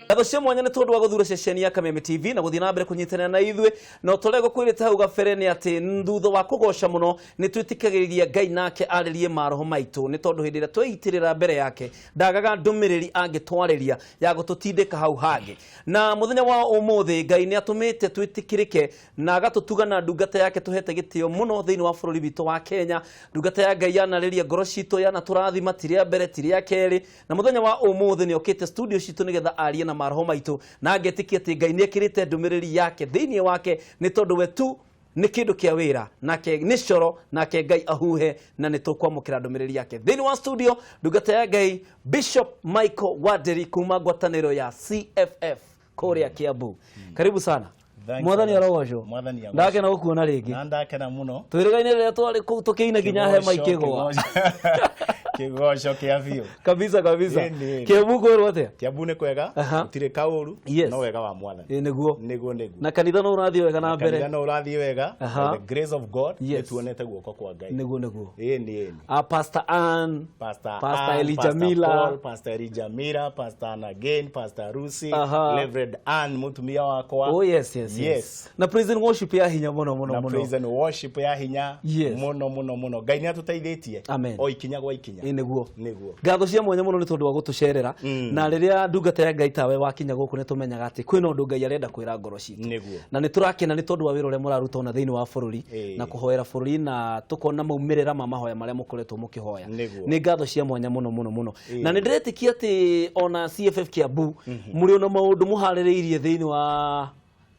Ngatho cia mwanya nĩ tondũ wa gũthura ceceni ya Kameme TV na gũthiĩ na mbere kũnyitanĩra na ithuĩ. Na ũtorĩa gũkwĩrĩte hau gabere nĩ atĩ thutha wa kũgoca mũno nĩ twĩtĩkagĩrĩria Ngai nake arĩrie maroho maitũ, nĩ tondũ hĩndĩ ĩrĩa tweitĩrĩra mbere yake ndagaga ndũmĩrĩri angĩtwarĩria ya gũtũtindĩka hau hangĩ. Na mũthenya wa ũmũthĩ Ngai nĩ atũmĩte twĩtĩkĩrĩke na agatũtuga na ndungata yake tũhete gĩtĩo mũno thĩinĩ wa bũrũri witũ wa Kenya. Ndungata ya Ngai yanarĩria ngoro citũ, yanatũrathima ti rĩa mbere ti rĩa kerĩ, na mũthenya wa ũmũthĩ nĩ okĩte studio citũ nĩgetha arie na maroho maitũ, na ngetĩkia atĩ Ngai nĩ ekĩrĩte ndũmĩrĩri yake thĩinĩ wake, nĩ tondũ we tu nĩ kĩndũ kĩa wĩra nake nĩ coro nake Ngai ahuhe, na nĩ tũkwamũkĩra ndũmĩrĩri yake thĩinĩ wa studio. Ndungata ya Ngai Bishop Michael Wanderi kuma ngwatanĩro ya CFF kũrĩa Kiambu, karibu sana. Thank Mwathani you. arogocwo. Mwathani agocwo. Ndakena gũkuona rĩngĩ. Na ndakena mũno. Twĩrĩgaine rĩrĩa twarĩ kũu tũkĩina nginya hema ikĩgũa. Kĩgoco kĩa biũ. Kabisa kabisa. Ĩni, ĩni. Kiambu kwĩrwo atĩa? Kiambu nĩ kwega, gũtirĩ kaũru, no wega wa Mwathani. Ĩ, nĩguo. Nĩguo nĩguo. Na kanitha no ũrathiĩ wega na mbere? Kanitha no ũrathiĩ wega. By the grace of God, nĩ tuonete guoko kwa Ngai. Nĩguo nĩguo. Ĩni ĩni. Ah, Pastor Ann, Pastor, Pastor Ann, Elijah Pastor Miller. Paul, Pastor Elijah Miller, Pastor Ann again, Pastor Lucy, Reverend Ann mutumia wakwa. Oh yes. Yes. Na praise and worship ya hinya muno muno Na muno. praise and worship ya hinya muno muno muno. Ngai nĩ atũteithĩtie o ikinya gwa ikinya. Ĩ, nĩguo. Nĩguo. Ngatho cia mwanya muno nĩ tondũ wa gũtũcerera. Na rĩrĩa ndungata ya Ngai tawe wakinya gũkũ nĩ tũmenyaga atĩ kwĩna ũndũ Ngai arenda kwĩra ngoro citũ. Nĩguo. Na nĩ tũrakena nĩ tondũ wa wĩra ũrĩa mũraruta ona thĩinĩ wa bũrũri na kũhoera bũrũri, na tũkona maumĩrĩra ma mahoya marĩa mũkoretwo mũkĩhoya. Nĩguo. Nĩ ngatho cia mwanya mũno mũno mũno. Na nĩ ndĩretĩkia atĩ ona CFF Kiambu mũrĩ ona maũndũ mũharĩrĩirie thĩinĩ wa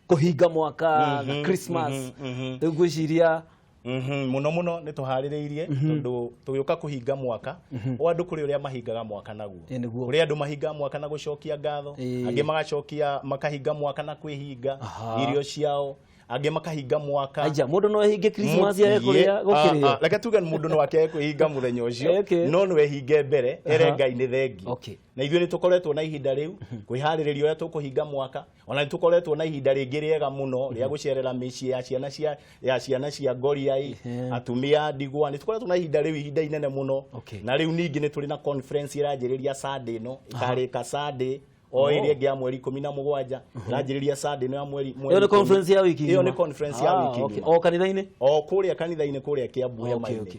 kũhinga mwaka na Christmas. Rĩu ngwĩciria Mũno mũno nĩ tũharĩrĩirie tondũ tũgĩũka kũhinga mwaka o andũ kũrĩ ũrĩa mahingaga mwaka naguo. Ĩ, nĩguo. Kũrĩ andũ mahingaga mwaka na gũcokia ngatho, angĩ magacokia makahinga mwaka na kwĩhinga irio ciao, angĩ makahinga mwaka. Aja mũndũ no ehinge Christmas yage kũrĩa gũkĩrĩo. Reke tuge mũndũ no akĩage kwĩhinga mũthenya ũcio, no no ehinge mbere ere Ngai nĩ thengiũ. Na ithuĩ nĩ tũkoretwo na ihinda rĩu kwĩharĩrĩria ũrĩa tũkũhinga mwaka. Ona nĩ tũkoretwo na ihinda rĩngĩ rĩega mũno rĩa gũcerera mĩciĩ ya ciana cia ya ciana cia ngoriai, atumia a ndigwa. Nĩ tũkoretwo na ihinda rĩu, ihinda inene mũno. Na rĩu ningĩ nĩ tũrĩ na conference ĩranjĩrĩria Sunday ĩno, ĩkarĩka Sunday o ĩrĩa ĩngĩ ya mweri 17, ĩranjĩrĩria Sunday ĩno ya mweri Ĩyo nĩ conference ya wiki Ĩyo nĩ ng'ima? conference ya wiki ng'ima. O kanitha-inĩ? O kũrĩa kanitha-inĩ kũrĩa Kiambu hema-inĩ.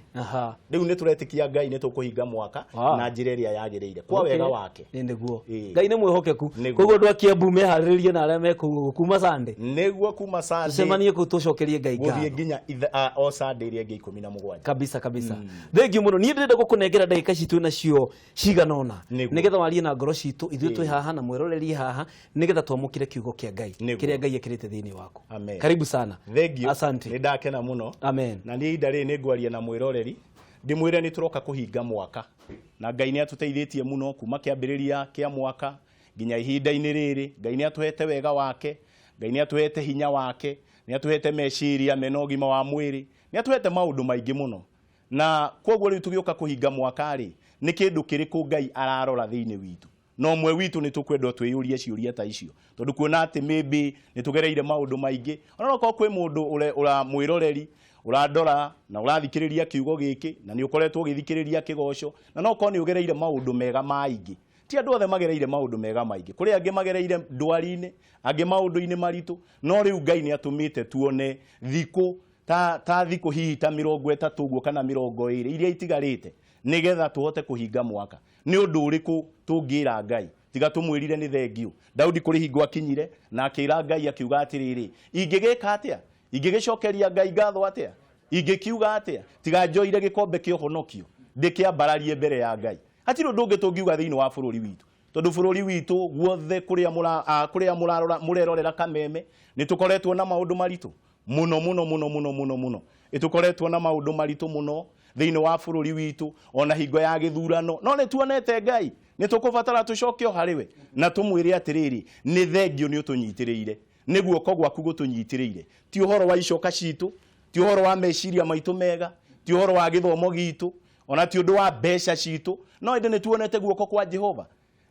Rĩu nĩ tũretĩkia Ngai nĩ tũkũhinga mwaka na njĩra ĩrĩa yagĩrĩire kwa wega wake. Ĩ, nĩguo. Ĩ. Ngai nĩ mwĩhokeku. Nĩguo. Koguo andũ a Kiambu meharĩrĩrie na arĩa me kũu ũguo kuma Sunday. Nĩguo, kuma Sunday. Tũcemanie kũu tũcokerie Ngai gũthiĩ ngatho. nginya o Sunday ĩrĩa ĩngĩ 17. Kabisa kabisa. Thengiũ mũno. Niĩ ndĩrenda gũkũnengera ndagĩka citũ nacio cigana ũna nĩgetha warie na ngoro citũ ithuĩ twĩ haha na mwĩroreri haha, nĩgetha twamũkĩre kiugo kĩa Ngai kĩrĩa Ngai ekĩrĩte thĩinĩ waku. Amen. Karibu sana. Thengiũ. Asante. Nĩ ndakena mũno. Amen. Na niĩ ihinda rĩrĩ nĩ ngwaria na mwĩroreri ndĩmwĩre nĩ tũroka kũhinga mwaka, na Ngai nĩ atũteithĩtie mũno kuma kĩambĩrĩria kĩa mwaka nginya ihinda-inĩ rĩrĩ. Ngai nĩ atũhete wega wake, Ngai nĩ atũhete hinya wake, nĩ atũhete meciria mena ũgima wa mwĩrĩ, nĩ atũhete maũndũ maingĩ mũno. Na koguo rĩu tũgĩũka kũhinga mwaka rĩ, nĩ kĩndũ kĩrĩkũ Ngai ararora thĩinĩ witũ? Na ũmwe witũ nĩ tũkwenda twĩyũrie ciũria ta icio, tondũ kuona atĩ maybe nĩ tũgereire maũndũ maingĩ. Ona no korwo kwĩ mũndũ ũra mwĩroreri ũrandora na ũrathikĩrĩria kiugo gĩkĩ, na nĩ ũkoretwo ũgĩthikĩrĩria kĩgoco, na no korwo nĩ ũgereire maũndũ mega maingĩ. Ti andũ othe magereire maũndũ mega maingĩ, kũrĩ angĩ magereire ndwari-inĩ, angĩ maũndũ-inĩ maritũ, no rĩu Ngai nĩ atũmĩte tuone thikũ ta thikũ hihi ta 30 ũguo kana 20 iria itigarĩte nĩgetha tũhote kũhinga mwaka. Nĩ ũndũ ũrĩkũ tũngĩra Ngai tiga tũmwĩrire nĩ thengiũ? Daudi kũrĩ hingo akinyire na akĩra Ngai akiuga atĩrĩrĩ, ingĩgĩka atĩa? Ingĩgĩcokeria Ngai ngatho atĩa? Ingĩkiuga atĩa tiga njoire gĩkombe kĩa ũhonokio ndĩkĩambararie mbere ya Ngai? Hatirĩ ũndũ ũngĩ tũngiuga thĩinĩ wa bũrũri witũ, tondũ bũrũri witũ guothe kũrĩa kũrĩa mũrarora mũrerorera Kameme nĩ tũkoretwo na maũndũ maritũ mũno mũno mũno mũno mũno mũno. Ĩtũkoretwo na maũndũ maritũ mũno thĩinĩ wa bũrũri witũ ona hingo ya gĩthurano, no nĩ tuonete Ngai. Nĩ tũkũbatara tũcoke o harĩ we na tũmwĩre atĩrĩrĩ, nĩ thengiũ nĩ ũtũnyitĩrĩire, nĩ guoko gwaku gũtũnyitĩrĩire. Ti ũhoro wa icoka citũ, ti ũhoro wa meciria maitũ mega, ti ũhoro wa gĩthomo gitũ, ona ti ũndũ wa mbeca citũ, no ĩndĩ nĩ tuonete guoko kwa Jehova.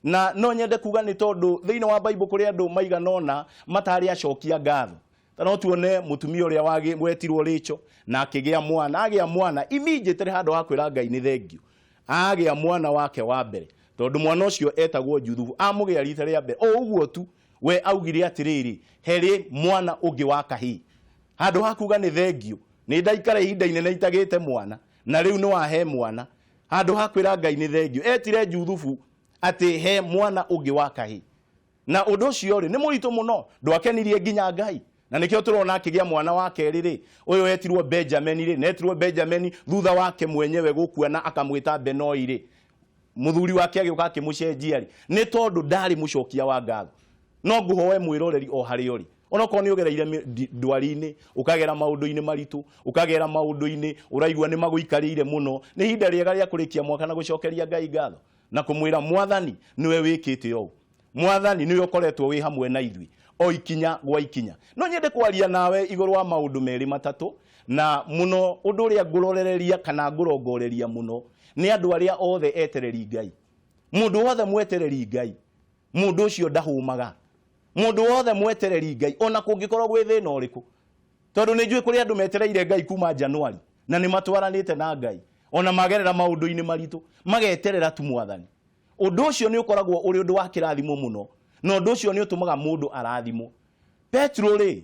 Na no nyende kuga nĩ tondũ thĩinĩ wa Bible kũrĩ andũ maigana ũna matarĩ acokia ngatho. Ta no tuone mũtumia ũrĩa wetirwo Rachel na akĩgĩa mwana, agĩa mwana immediately handũ ha kwĩra Ngai nĩ thengiũ, agĩa mwana wake wa mbere. Tondũ mwana ũcio etagwo Juthubu, amũgĩa rita rĩa mbere o ũguo tu, we augire atĩrĩrĩ, herĩ mwana ũngĩ wa kahĩĩ. Handũ ha kuga nĩ thengio, nĩ ndaikara ihinda inene itagĩte mwana, na rĩu nĩ wahe mwana. Handũ ha kwĩra Ngai nĩ thengio, etire Juthubu atĩ he mwana ũngĩ wa kahĩĩ. Na ũndũ ũcio rĩ, nĩ mũritũ mũno, ndwakenirie nginya Ngai. Na nĩkĩo tũrona akĩgĩa mwana wa kerĩ rĩ, ũyũ etirwo Benjamini rĩ, na etirwo Benjamini thutha wake mwenyewe gũkua na akamwĩta Benoi rĩ, mũthuri wake agĩũka akĩmũcenjia rĩ, nĩ tondũ ndarĩ mũcokia wa ngatho. No ngũhoe mwĩroreri o harĩa ũrĩ, onokorwo nĩ ũgereire ndwari-inĩ, ũkagera maũndũ-inĩ maritũ, ũkagera maũndũ-inĩ ũraigua nĩ magũikarĩire mũno, nĩ ihinda rĩega rĩa kũrĩkia mwaka na gũcokeria Ngai ngatho na kũmwĩra Mwathani nĩwe wĩkĩte ũũ, Mwathani nĩwe ũkoretwo wĩ hamwe na ithuĩ o ikinya gwa ikinya. No nyende kwaria nawe igũrũ wa maũndũ merĩ matatũ, na mũno ũndũ ũrĩa ngũrorereria kana ngũrongoreria mũno nĩ andũ arĩa othe etereri Ngai. Mũndũ wothe mwetereri Ngai, mũndũ ũcio ndahũmaga. Mũndũ wothe mwetereri Ngai, ona kũngĩkorwo gwĩ thĩna ũrĩkũ, tondũ nĩ njũĩ kũrĩ andũ metereire Ngai kuma Januari na nĩ matwaranĩte na Ngai, ona magerera maũndũ-inĩ maritũ, mageterera tu Mwathani. Ũndũ ũcio nĩ ũkoragwo ũrĩ ũndũ wa kĩrathimo mũno, na ũndũ ũcio nĩ ũtũmaga mũndũ arathimwo. Petero rĩ,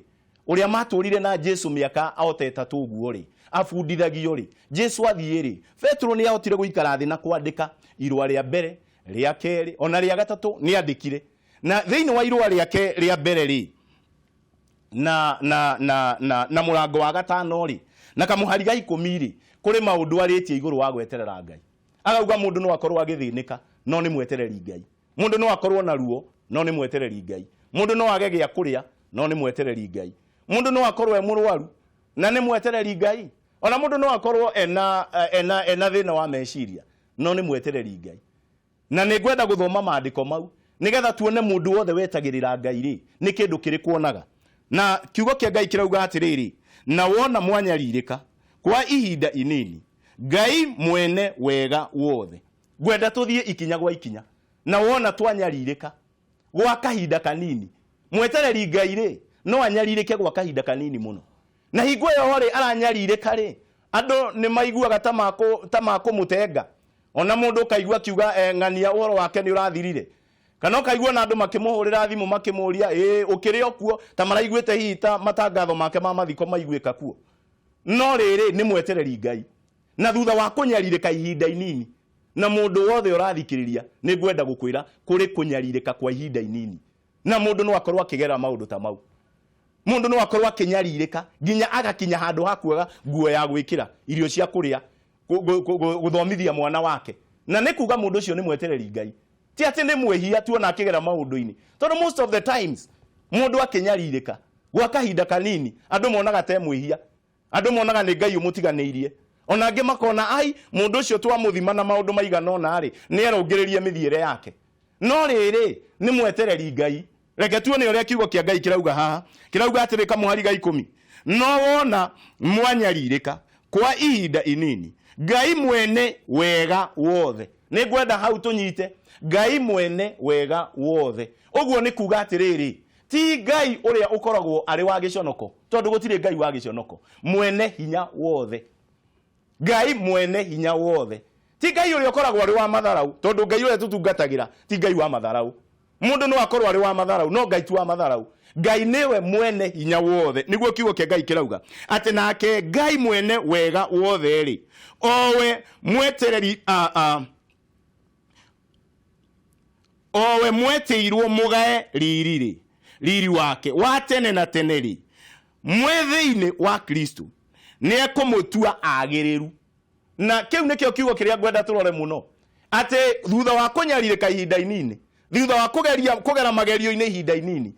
ũrĩa matũrire na Jesu mĩaka o ta ĩtatũ ũguo rĩ, abundithagio rĩ, Jesu athiĩ rĩ, Petero nĩ ahotire gũikara thĩ na kwandĩka irũa rĩa mbere, rĩa kerĩ, ona rĩa gatatũ nĩ andĩkire. Na thĩinĩ wa irũa rĩake rĩa mbere rĩ, na mũrango wa gatano rĩ, na kamũhari ga ikũmi rĩ, kũrĩ maũndũ arĩtie igũrũ wa gweterera Ngai. Agauga mũndũ no akorwo agĩthĩnĩka, no nĩ mwetereri Ngai. Mũndũ no akorwo na ruo, no nĩ mwetereri Ngai. Mũndũ no age gĩa kũrĩa, no nĩ mwetereri Ngai. Mũndũ no akorwo e mũrwaru, na nĩ mwetereri Ngai. Ona mũndũ no akorwo ena thĩna wa meciria, no nĩ mwetereri Ngai. Na nĩ ngwenda gũthoma maandĩko mau nĩgetha tuone mũndũ wothe wetagĩrĩra Ngai rĩ, nĩ kĩndũ kĩrĩkũ onaga. Na kiugo kĩa Ngai kĩrauga atĩrĩrĩ, na wona mwanyarirĩka kwa ihinda inini, Ngai mwene wega wothe. Ngwenda tũthiĩ ikinya gwa ikinya. Na wona twanyarirĩka gwa kahinda kanini, mwetereri Ngai rĩ, no anyarirĩke gwa kahinda kanini mũno. Na hingo ĩyo rĩ, aranyarirĩka rĩ, andũ nĩ maiguaga ta makũmũtenga. Ona mũndũ ũkaigua akiuga, ng'ania ũhoro wake nĩ ũrathirire. Kana ũkaigua na andũ makĩmũhũrĩra thimũ makĩmũria, ĩĩ, ũkĩrĩ o kuo, ta maraiguĩte hihi ta matangatho make ma mathiko maiguĩka kuo. No rĩrĩ, nĩ mwetereri Ngai. Na thutha wa kũnyarirĩka ihinda inini, na mũndũ wothe ũrathikĩrĩria, nĩ ngwenda gũkwĩra kũrĩ kũnyarirĩka kwa ihinda inini. Na mũndũ no akorwo akĩgerera maũndũ ta mau. Mũndũ no akorwo akĩnyarirĩka nginya agakinya handũ ha kuaga nguo ya gwĩkĩra, irio cia kũrĩa, gũthomithia mwana wake. Na nĩ kuga mũndũ ũcio nĩ mwetereri Ngai. Ti atĩ nĩ mwĩhia tuona akĩgera maũndũ-inĩ. Tondũ most of the times mũndũ akĩnyarirĩka gwa kahinda kanini, andũ monaga te mwĩhia. Andũ monaga nĩ Ngai ũmũtiganĩirie. Ona angĩ makona, ai, mũndũ ũcio twamũthima na maũndũ maigana ũna rĩ, nĩ erũngĩrĩrie mĩthiĩre yake. No rĩrĩ, nĩ mwetereri Ngai. Reke tuone ũrĩa kiugo kĩa Ngai kĩrauga haha. Kĩrauga atĩrĩ kamũhari ga ikũmi, no wona mwanyarirĩka kwa ihinda inini, Ngai mwene wega wothe. Nĩ ngwenda hau tũnyite, Ngai mwene wega wothe. Ũguo nĩ kuga atĩrĩrĩ, ti Ngai ũrĩa ũkoragwo arĩ wa gĩconoko, tondũ gũtirĩ Ngai wa gĩconoko, mwene hinya wothe. Ngai mwene hinya wothe. Ti Ngai ũrĩa ũkoragwo arĩ wa matharau, tondũ Ngai ũrĩa tũtungatagĩra ti Ngai wa matharau. Mũndũ no akorwo arĩ wa matharau, no Ngai ti wa matharau. Ngai nĩwe mwene hinya wothe. Nĩguo kiugo kĩa Ngai kĩrauga atĩ nake Ngai mwene wega wothe rĩ, owe mwetereri, owe mwetĩirwo mũgae riri rĩ, riri wake wa tene na tene rĩ, mwĩ thĩinĩ wa Kristo, nĩ ekũmũtua agĩrĩru. Na kĩu nĩkĩo kiugo kĩrĩa ngwenda tũrore mũno, atĩ thutha wa kũnyarirĩka ihinda inini, thutha wa kũgera magerio-inĩ ihinda inini,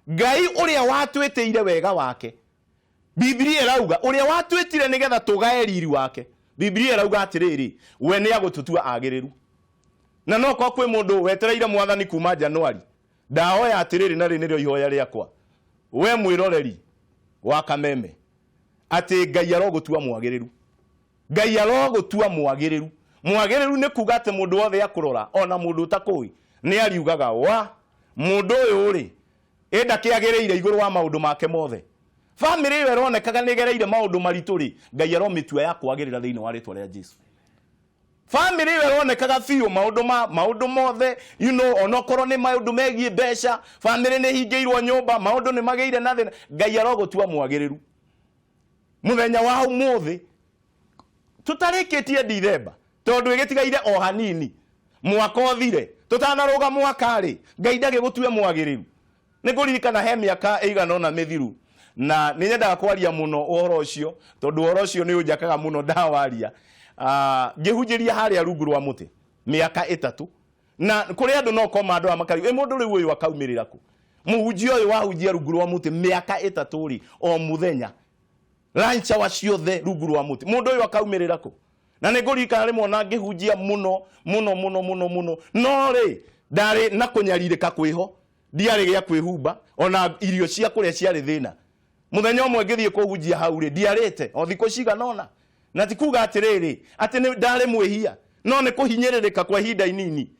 Ngai ũrĩa watwĩtĩire wega wake, Biblia ĩrauga ũrĩa watwĩtire nĩgetha tũgae riri wake, Biblia ĩrauga atĩrĩrĩ, we nĩ agũtũtua agĩrĩru. Na no korwo kwĩ mũndũ wetereire Mwathani kuma Januari, ndahoya atĩrĩrĩ, na rĩ nĩrĩo ihoya rĩakwa, we mwĩroreri wa Kameme, atĩ Ngai arogũtua mwagĩrĩru. Ngai arogũtua mwagĩrĩru. Mwagĩrĩru nĩ kuga atĩ mũndũ wothe akũrora, ona mũndũ ũtakũĩ, nĩ ariugaga wa mũndũ ũyũ rĩ, ĩ ndakĩagĩrĩire igũrũ wa maũndũ make mothe. Famĩlĩ ĩyo ĩronekaga nĩ ĩgereire maũndũ maritũ rĩ, Ngai aromĩtua ya kwagĩrĩra thĩinĩ wa rĩtwa rĩa Jesu. Bamĩrĩ ĩyo ĩronekaga biũ maũndũ ma maũndũ mothe, onokorwo nĩ maũndũ megiĩ mbeca, bamĩrĩ nĩ hingĩirwo nyũmba, maũndũ nĩ magĩire na thĩna. Ngai arogũtua mwagĩrĩru mũthenya wa ũmũthĩ tũtarĩkĩtie Dithemba, tondũ ĩgĩtigaire o hanini mwaka ũthire, tũtanarũga mwaka rĩ, Ngai ndagĩgũtue mwagĩrĩru. Nĩ ngũririkana he mĩaka ĩigana ũna mĩthiru, na nĩ nyendaga kwaria mũno ũhoro ũcio, tondũ ũhoro ũcio nĩ ũnjakaga mũno ndawaria. Ngĩhunjĩria harĩa rungu rwa mũtĩ mĩaka 3, na kũrĩ andũ no koma andũ aya makariu, ĩ mũndũ rĩu ũyũ akaumĩrĩra kũ? Mũhunjia ũyũ wahunjia rungu rwa mũtĩ mĩaka 3 rĩ, o mũthenya lunch hour ciothe rungu rwa mũtĩ, mũndũ ũyũ akaumĩrĩra kũ? Na nĩ ngũririkana rĩmwe ona ngĩhunjia mũno mũno mũno mũno mũno, no rĩ ndarĩ na kũnyarirĩka kwĩho, ndiarĩ gĩa kwĩhumba, ona irio cia kũrĩa ciarĩ thĩna. Mũthenya ũmwe ngĩthiĩ kũhunjia hau rĩ, ndiarĩte o thikũ cigana ũna, na ti kuga atĩrĩrĩ atĩ nĩ ndarĩ mwĩhia, no nĩ kũhinyĩrĩrĩka kwa ihinda inini.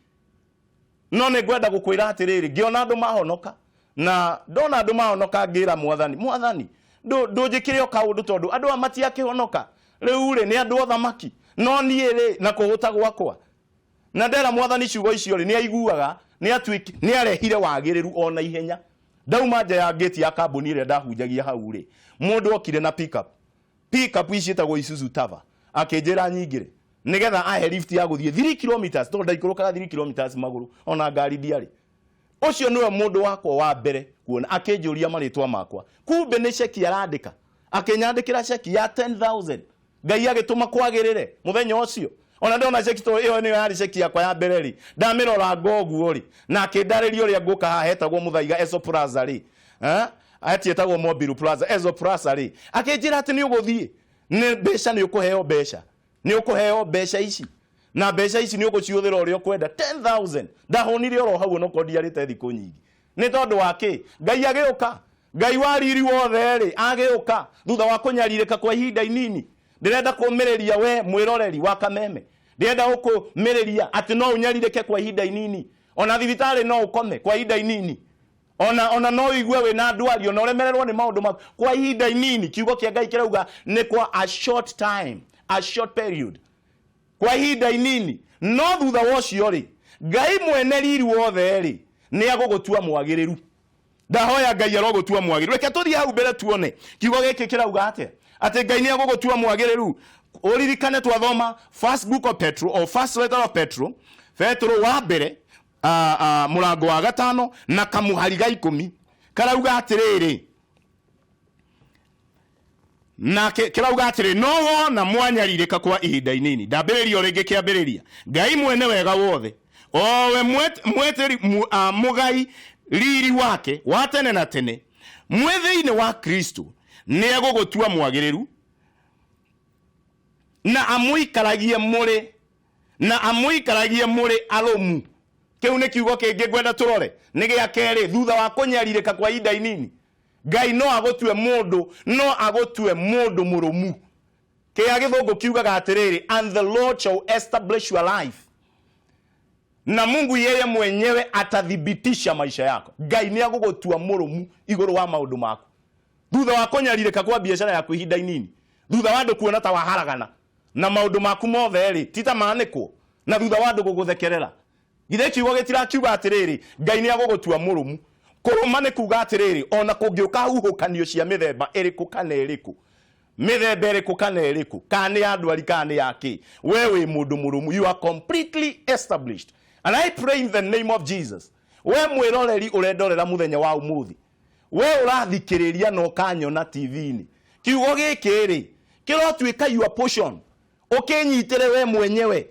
No nĩ ngwenda gũkwĩra atĩrĩrĩ, ngĩona andũ mahonoka, na ndona andũ mahonoka ngĩra Mwathani, Mwathani, ndũnjĩkĩre o kaũndũ, tondũ andũ aya matiakĩhonoka rĩu rĩ, nĩ andũ othamaki, no niĩ rĩ na kũhũta gwakwa. Na ndera Mwathani ciugo icio rĩ, nĩ aiguaga, nĩ arehire wagĩrĩru ona ihenya. Ndauma nja ya gate ya kambuni ĩrĩa ndahunjagia hau rĩ, mũndũ okire na pickup. Pickup ici ciĩtagwo Isuzu Tava, akĩnjĩra nyingĩre nĩgetha ahe lift ya gũthiĩ 3 kilometers, tondũ ndaikũrũkaga 3 kilometers magũrũ, ona ngari ndiarĩ. Ũcio nĩwe mũndũ wakwa wa mbere kuona akĩnjũria marĩtwa makwa, kumbe nĩ ceki arandĩka, akĩnyandĩkĩra ceki ya 10,000. Ngai agĩtũma kwagĩrĩre mũthenya ũcio. Ona ndona ceki to ĩyo nĩyo yarĩ ceki yakwa ya mbere rĩ, ndamĩrora ngoguo rĩ, na akĩndarĩria ũrĩa ngũka haha hetagwo Mũthaiga Ezo Plaza rĩ, atietagwo Mobilu Plaza, Ezo Plaza rĩ, akĩnjĩra atĩ nĩ ũgũthiĩ, nĩ mbeca, nĩ ũkũheo mbeca, nĩ ũkũheo mbeca ici, na mbeca ici nĩ ũgũcihũthĩra ũrĩa ũkwenda. 10,000 ndahũnire oro hau, onokorwo ndiarĩte thikũ nyingĩ. Nĩ tondũ wa kĩ? Ngai agĩũka, Ngai wa riri wothe rĩ agĩũka thutha wa kũnyarirĩka kwa ihinda inini. Ndĩrenda kũmĩrĩria we mwĩroreri wa Kameme, ndĩrenda gũkũmĩrĩria atĩ no ũnyarirĩke kwa ihinda inini, ona thibitarĩ no ũkome kwa ihinda inini, ona no ũigue wĩna ndwari, ona ũremererwo nĩ maũndũ maku kwa ihinda inini. Kiugo kĩa Ngai kĩrauga nĩ kwa a short time, a short period, kwa ihinda inini. No thutha wa ũcio rĩ, Ngai mwene riri wothe rĩ nĩ agũgũtua mwagĩrĩru. Ndahoya Ngai arogũtua mwagĩrĩru. Reke tũthiĩ hau mbere tuone kiugo gĩkĩ kĩrauga atĩa, atĩ Ngai nĩ agũgũtua mwagĩrĩru. Ũririkane twathoma first book of Petro or first letter of Petro, Petro wa mbere, mũrango wa 5 na kamũhari ga 10, karauga atĩrĩrĩ, nake kĩrauga atĩrĩ, no wona mwanyarirĩka kwa ihinda inini. Ndambĩrĩria o rĩngĩ kĩambĩrĩria, Ngai mwene wega wothe, owe mũgai riri wake wa tene na tene, mwĩ thĩinĩ wa Kristo, nĩ egũgũtua mwagĩrĩru na amũikaragie mũrĩ, na amũikaragie mũrĩ arũmu. Kĩu nĩ kiugo kĩngĩ ngwenda tũrore, nĩ gĩa kerĩ, thutha wa kũnyarirĩka kwa ihinda inini, Ngai no agũtue mũndũ, no agũtue mũndũ mũrũmu. Kĩa gĩthũngũ kiugaga atĩrĩrĩ, and the Lord shall establish your life, na Mungu yeye mwenyewe atathibitisha maisha yako. Ngai nĩ agũgũtua mũrũmu igũrũ wa maũndũ maku. Thutha wa kũnyarirĩka kwa biacara yaku ihinda inini, thutha wa andũ kuona ta waharagana na maũndũ maku mothe rĩ, ti ta manĩkwo, na thutha wa andũ gũgũthekerera, githĩ kiugo gĩtirakiuga atĩrĩrĩ, Ngai nĩ agũgũtua mũrũmu. Kũrũma nĩ kuga atĩrĩrĩ, ona kũngĩũka huhũkanio cia mĩthemba ĩrĩkũ kana ĩrĩkũ, mĩthemba ĩrĩkũ kana ĩrĩkũ, kana nĩ ya ndwari kana nĩ ya kĩ, we wĩ mũndũ mũrũmu, you are completely established. And I pray in the name of Jesus, we mwĩroreri ũrendorera mũthenya wa ũmũthĩ, we ũrathikĩrĩria na ũkanyona TV-inĩ, kiugo gĩkĩ rĩ kĩrotuĩka your portion, ũkĩnyitĩre we mwenyewe,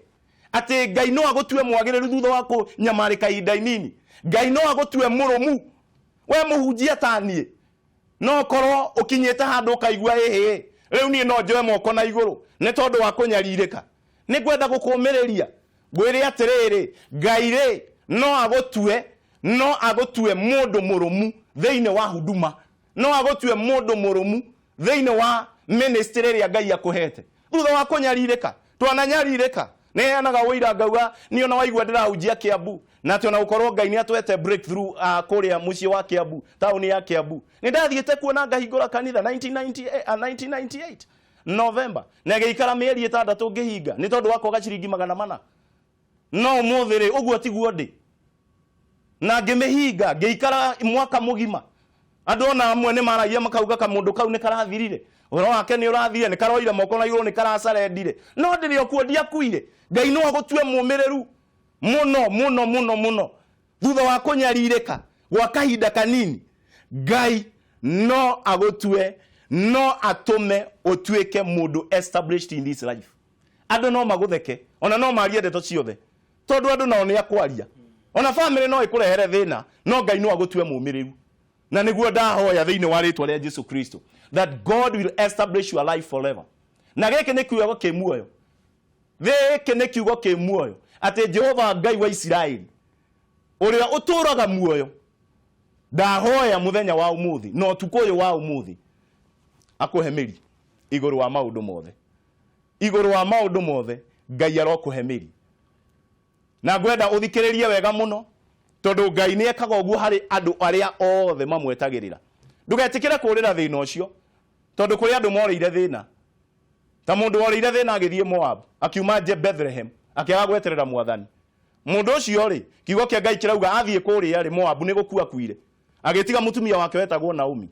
atĩ Ngai no agũtue mwagĩrĩru thutha wa kũnyamarĩka ihinda inini. Ngai no agũtue mũrũmu. We mũhunjia ta niĩ, no korwo ũkinyĩte handũ ũkaigua ĩhĩ, rĩu niĩ no njoe moko na igũrũ nĩ tondũ wa kũnyarirĩka. Nĩ ngwenda gũkũmĩrĩria ngwĩre atĩrĩrĩ, Ngai rĩ no agũtue, no agũtue mũndũ mũrũmu thĩinĩ wa huduma, no agũtue mũndũ mũrũmu thĩinĩ wa ministry ĩrĩa Ngai akũhete. Thutha wa kũnyarirĩka, twananyarirĩka, nĩ heanaga ũira ngauga niĩ ona waigua ndĩrahunjia Kiambu, na atĩ ona gũkorwo Ngai nĩ atwete breakthrough kũrĩa mũciĩ wa Kiambu, taũni ya Kiambu, nĩ ndathiĩte kuo na ngahingũra kanitha 1998. November, na ĩgĩikara mĩeri 6 ngĩhinga nĩ tondũ wa kwaga ciringi 400. No ũmũthĩ rĩ, ũguo tiguo ndĩ, na ngĩmĩhinga ngĩikara mwaka mũgima. Andũ ona amwe nĩ maragia makauga kamũndũ kau nĩ karathirire, ũhoro wake nĩ ũrathire, nĩ karoire moko na igũrũ, nĩ karacarendire, no ndĩrĩ o kuo, ndiakuire. Ngai no agũtue mũmĩrĩru mũno mũno mũno mũno thutha wa kũnyarirĩka gwa kahinda kanini. Ngai no agũtue, no atũme ũtuĩke mũndũ established in this life. Andũ no magũtheke, ona no marie ndeto ciothe, tondũ andũ nao nĩ akwaria, ona famĩlĩ no ĩkũrehere thĩna, no Ngai no agũtue mũmĩrĩru. Na nĩguo ndahoya thĩinĩ wa rĩtwa rĩa Jesu Kristo, that God will establish your life forever. Na gĩkĩ nĩ kiugo kĩ muoyo, gĩkĩ nĩ kiugo kĩ muoyo, atĩ Jehova Ngai wa Isiraeli ũrĩa ũtũũraga muoyo, ndahoya mũthenya wa ũmũthĩ na ũtukũ ũyũ wa ũmũthĩ akũhe mĩri igũrũ wa maũndũ mothe, igũrũ wa maũndũ mothe Ngai arokũhe mĩri. Na ngwenda ũthikĩrĩrie wega mũno, tondũ Ngai nĩ ekaga ũguo harĩ andũ arĩa othe mamwetagĩrĩra. Ndũgetĩkĩre kũũrĩra thĩna ũcio, tondũ kũrĩ andũ morĩire thĩna. Ta mũndũ worĩire thĩna agĩthiĩ Moab, akiuma nje Bethlehem, akĩaga gweterera Mwathani. Mũndũ ũcio rĩ, kiugo kĩa Ngai kĩrauga athiĩ kũrĩa rĩ Moabu nĩ gũkua akuire, agĩtiga mũtumia wake wetagwo Naomi,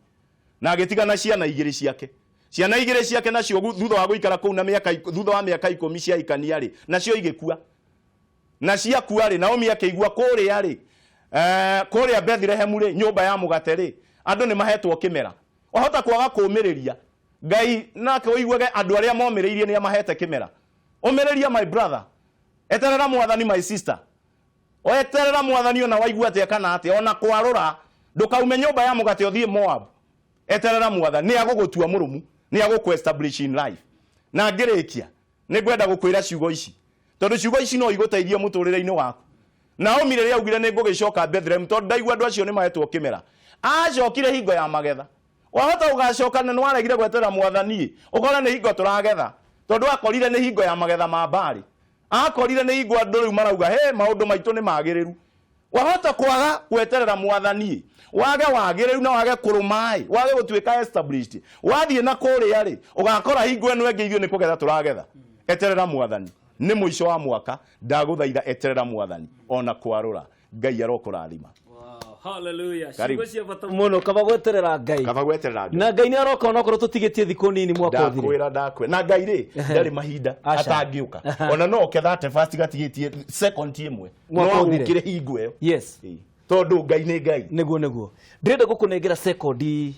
na agĩtiga na ciana 2 ciake. Ciana 2 ciake nacio thutha wa gũikara kũu na mĩaka thutha wa mĩaka 10 cia ikania rĩ, nacio igĩkua. Na ciakua rĩ, Naomi akĩigua kũrĩa rĩ, kũrĩa Bethlehem rĩ, nyũmba ya mũgate rĩ, andũ nĩ mahetwo kĩmera. Wahota kwaga kũũmĩrĩria Ngai, nake ũiguage andũ arĩa momĩrĩirie nĩ amahete kĩmera. Ũmĩrĩria my brother, eterera Mwathani my sister, eterera Mwathani ona waigua atĩa kana atĩa, ona kwarũra, ndũkaume nyũmba ya mũgate ũthiĩ Moab. Eterera Mwathani, nĩ agũgũtua mũrũmu, nĩ agũkũ establish in life. Na ngĩrĩkia, nĩ ngwenda gũkwĩra ciugo ici, tondũ ciugo ici no igũteithie mũtũrĩre-inĩ waku. Naomi rĩrĩa augire nĩ ngũgĩcoka Bethlehem, tondũ ndaigua andũ acio nĩ mahetwo kĩmera, acokire hingo ya magetha. Wahota gũgacoka na nĩwaregire gweterera Mwathani, ũkore nĩ hingo tũragetha, tondũ akorire nĩ hingo ya magetha ma mbarĩ, akorire nĩ hingo andũ rĩu marauga he maũndũ maitũ nĩ magĩrĩru. Wahota kwaga gweterera Mwathani, wage wagĩrĩru na wage kũrũma, wage gũtuĩka established. Wathiĩ na kũrĩa rĩ, ũgakora hingo ĩno ĩngĩ ithuĩ nĩ kũgetha tũragetha. Eterera Mwathani, nĩ mũico wa mwaka, ndagũthaitha eterera Mwathani ona kwarũra. Ngai arokũrathima. Wow, hallelujah. Karibu. Ciugo cia bata mũno, kaba gweterera Ngai. Kaba gweterera Ngai. Na Ngai nĩ aroka onokorwo tũtigĩtie thikũ nini mwaka ũthire. Ndakwĩra, ndakwĩra. Na Ngai rĩ, ndarĩ mahinda Aca. atangĩũka. Ona no oke thate fast gatigĩtie second ĩmwe. Mwaka No ũthire. agũkĩre hingo ĩyo. Yes. Ĩĩ. Tondũ Ngai nĩ Ngai. Nĩguo, nĩguo. Ndĩrenda gũkũnengera sekondi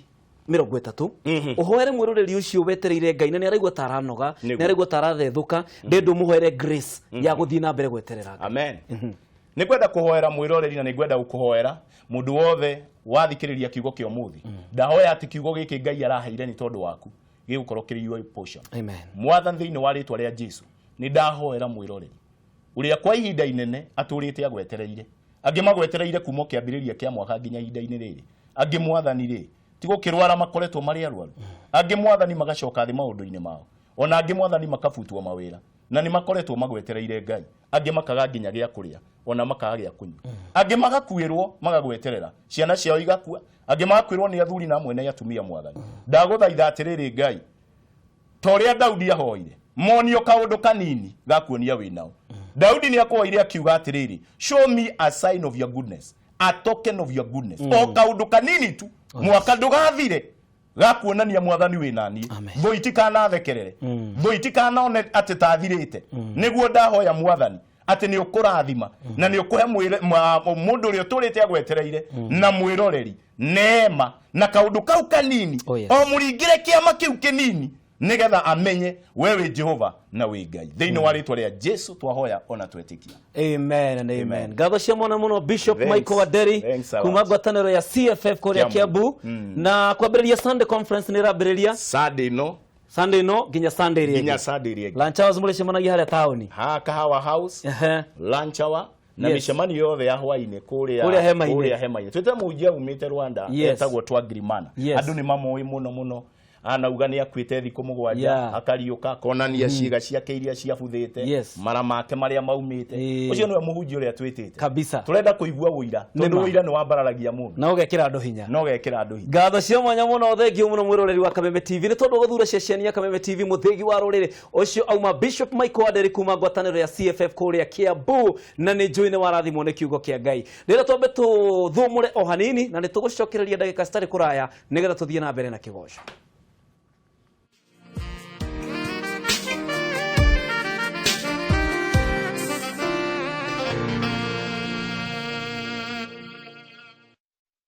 30. Ũhoere mwĩroreri ũcio wetereire Ngai na nĩ araigua ta aranoga, nĩ araigua ta arathethũka, ndĩrenda ũmũhoere grace ya gũthiĩ na mbere gweterera Ngai. Amen. Nĩ ngwenda kũhoera mwĩroreri na nĩ ngwenda gũkũhoera mũndũ wothe wathikĩrĩria kiugo kĩa ũmũthĩ. Ndahoya atĩ kiugo gĩkĩ Ngai araheire nĩ tondũ waku gĩgũkorwo kĩrĩ your portion. Amen. Mwathani, thĩinĩ wa rĩtwa rĩa Jesu, nĩ ndahoera mwĩroreri ũrĩa kwa ihinda inene atũrĩte agwetereire. Angĩ magwetereire kuma kĩambĩrĩria kĩa mwaka nginya ihinda-inĩ rĩrĩ. Angĩ Mwathani rĩ, ti gũkĩrwara makoretwo marĩ arwaru. Angĩ Mwathani magacoka thĩ maũndũ-inĩ mao. Ona angĩ Mwathani makabutwo mawĩra. Na nĩ makoretwo magwetereire Ngai. Angĩ makaga nginya gĩa kũrĩa, ona makaga gĩa kũnyua. Angĩ magakuĩrwo magagweterera, ciana ciao igakua. Angĩ magakuĩrwo nĩ athuri na amwe nĩ atumia Mwathani. Ndagũthaitha atĩrĩrĩ Ngai, ta ũrĩa Daudi ahoire, monio kaũndũ kanini gakuonia wĩ nao. Daudi nĩ akũhoire akiuga atĩrĩrĩ, show me a sign of your goodness, a token of your goodness. O kaũndũ kanini tu, mwaka ndũgathire, gakuonania Mwathani wĩ naniĩ. Thũ itikanathekerere, thũ itikanone atĩ tathirĩte. Nĩguo ndahoya Mwathani atĩ nĩ ũkũrathima na nĩ ũkũhe mũndũ ũrĩa ũtũrĩte agwetereire na mwĩroreri neema na kaũndũ kau kanini. Oh, yes. O mũringĩre kĩama kĩu kĩnini nĩgetha amenye we wĩ Jehova na wĩ Ngai. Thĩinĩ wa rĩtwa rĩa Jesu twahoya ona twetĩkia. Amen and amen. Amen. Ngatho cia mwana mũno Bishop Thanks. Michael Wanderi Thanks a lot. kuma ngwatanĩro ya CFF kũrĩa Kiambu. Kiambu. Na kwambĩrĩria Sunday conference nĩ ĩrambĩrĩria Sunday no Sunday no nginya Sunday ĩrĩa nginya ĩngĩ. Sunday ĩrĩa ĩngĩ. Lunch hours mũrĩcemanagia harĩa taũni. Ha Kahawa House. Ehe. Lunch hour na Yes. mĩcemanio yothe ya hwainĩ Kũrĩa hema-inĩ. kũrĩa hema-inĩ. Twĩte mũhunjia umĩte Rwanda Yes. etagwo Twagirimana. Yes. Andũ nĩ mamoĩ mũno mũno. Anauga nĩ akuĩte thikũ 7, akariũka, akonania ciĩga ciake iria ciabuthĩte, mara make marĩa maumĩte. Ũcio nĩwe mũhunjia ũrĩa twĩtĩte. Kabisa. Tũrenda kũigua ũira, Nĩ tondũ ma. ũira nĩ wambararagia mũndũ na ũgekĩra andũ hinya. Na ũgekĩra andũ hinya. Ngatho cia mwanya mũno, thengio mũno mwĩroreri wa Kameme TV nĩ tondũ gũthura ceceni ya Kameme TV. Mũthĩgi wa rũrĩrĩ ũcio auma Bishop Michael Wanderi kuma ngwatanĩro ya CFF kũrĩa Kiambu, na nĩ njũĩ nĩ warathimwo nĩ kiugo kĩa Ngai. Rĩrĩa twambe tũthũmũre o hanini, na nĩ tũgũcokereria ndagĩka citarĩ kũraya nĩgetha tũthiĩ na mbere na kĩgoco.